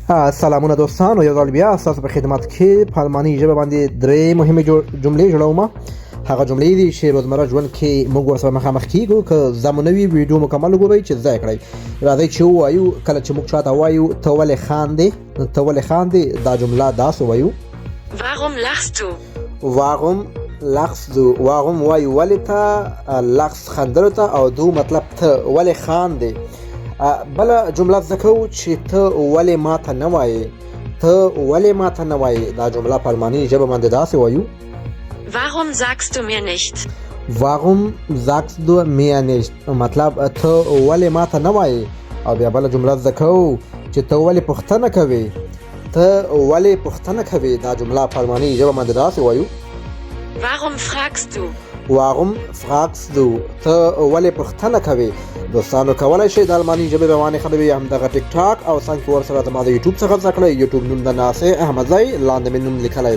سلامونه دوستانو، یو ځل بیا ستاسو په خدمت کې په الماني ژبه باندې درې مهمې جملې جوړوم. هغه جملې دي چې روزمره ژوند کې موږ ورسره مخامخ کیږو. که زمو نه وي، ویډیو مکمل وګورئ چې زده کړئ. راځئ چې ووایو، کله چې موږ چاته وایو ته ولې خاندې، ته ولې خاندې، دا جمله داسې وایو: Warum lachst du? Warum lachst du؟ Warum وایو ولې ته، lachst خندلو ته، او du مطلب ته، ولې خاندې. بله جمله زده کوو چې ته ولې ماته نه وایې، ته ولې ماته نه وایې. دا جمله په الماني ژبه باندې داسې وایو: Warum sagst du mir nicht? Warum sagst du mir nicht؟ مطلب ته ولې ماته نه وایې. او بیا بله جمله زده کوو چې ته ولې پوښتنه کوې، ته ولې پوښتنه کوې. دا جمله په الماني ژبه باندې داسې وایو: Warum fragst du? Warum fragst du؟ ته ولې پوښتنه کوې. دوستانو، کولای شئ د الماني ژبې روانې خبرې همدغه ټیک ټاک او څنګ کې ورسره زما د یوټیوب څخه زده کړئ. یوټیوب نوم د ناصر احمدزی، لاندې مې نوم لیکلی دی.